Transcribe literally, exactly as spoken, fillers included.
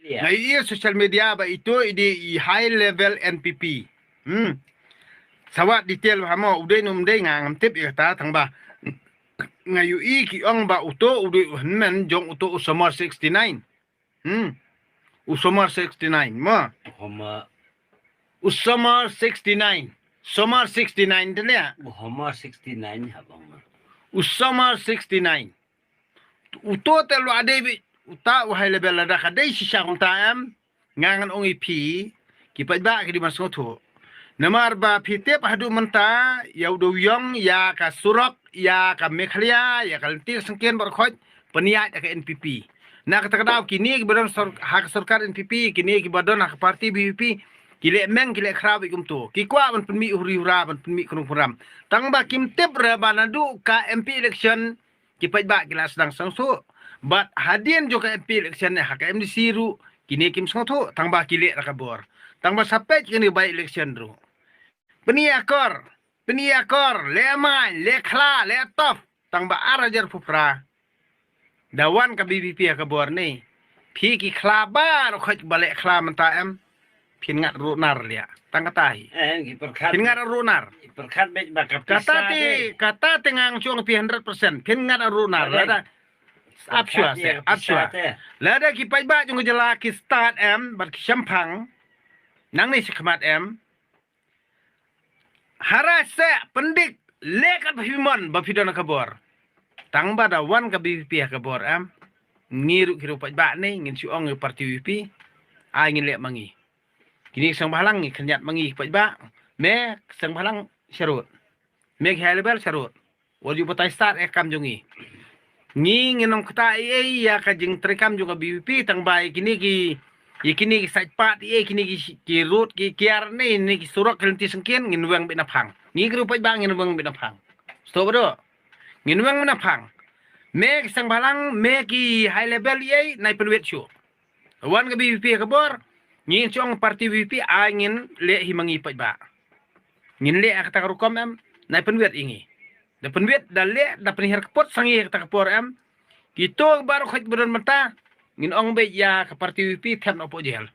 Nga ïohi social media ba ito i dei i high level N P P. Hmm. Sawat detail ba mo u dei ne um dei nga ngam tip ïa kata tang ba nga ïohi ki ong ba uto u dei u hynmen jong uto u Somar sixty-nine. Hmm. U Somar sixty-nine mo. Homa. U Somar sixty-nine. Somar sixty-nine te ne. U Homa sixty-nine ha bang. U Somar sixty-nine. Uto te lu adei bi uta u high level lada ka dei shisha kumta em. Nga ngan ong ïa phi ki paidbah ki dei ban sngewthuh. Namar ba phi tip haduh mynta ïa u dewïong ïa ka surok ïa ka Meghalaya ïa ka lynti syngkien baroh khoit pynïaid ïa ka N P P. Na kata ka daw kine ki ba don sor-, ha ka sorkar N P P kine ki ba don ha ka parti V P P ki leh meng ki leh khraw bad kumto ki kwah ban pynmih huri hura ban pynmih kynrung kynram. Tang ba kim tip re ba naduh ka M P election ki paidbah ki la sdang sngewthuh. Bad hadien jong ka M P election ne ha ka M D C ruh kine kim sngewthuh tang ba ki leh da ka bor. Tang ba sa peit kine by election ruh. Pynïakor, pynïakor, leh main, leh khla, leh tough. Tang ba ar hajar phew phra da wan ka V P P ha ka bor ne. Phi ki khla baroh khoit ba leh khla mynta em. Phin ngat ruh nar lia. Tang kata hi. Eh, ki pyrkhat. Phin ngat ruh nar. Ki pyrkhat bad ba ka pisa. Kata te, kata te ngang chuong phi hundred percent. Phin ngat ruh nar. Lada. Ap shwa se, ap shwa. Lada ki paidbah jong ka jylla ki stad em, bad ki shemphang. Nangne shi khmat em. Hara se pyndik leh kat ba phi mon ba phi don ka bor. Tang ba da wan ka V P P ha ka bor em. Ngi ruh ki ruh paidbah ne ngin shu ong ïa parti V P P. Ai ngin leh ma ngi. Kine ki seng bhalang ngi khyndiat ma ngi paidbah. Me seng bhalang sharud. Me ki high level sharud. Wat ju batai stad ïa kam jong ngi. Ngi ngin ym kata ei ei ïa ka jingtrei kam jong ka V P P tang ba ïa kine ki ïa kine ki sait pat ïa kine ki, ki rud ki kiar ne ne ki surok ki lynti syngkien ngin weng bad na phang. Ngi ki ruh paidbah ngin weng bad na phang. Stop bad. Ngin weng bad na phang. Me ki seng bhalang me ki high level ïa nai pynwit shu. Wan ka V P P ha ka bor, ngin shu ong parti V P P ai ngin leh hi ma ngi paidbah. Ngin leh ha kata ka rukom em, nai pynwit ïa ngi. Da pynwit, da leh, da pynhiar ka put sang ïa kata ka por em. Kito baroh khoit ba don mynta, ngin ong beit ïa ka parti V P P thep noh poh jel.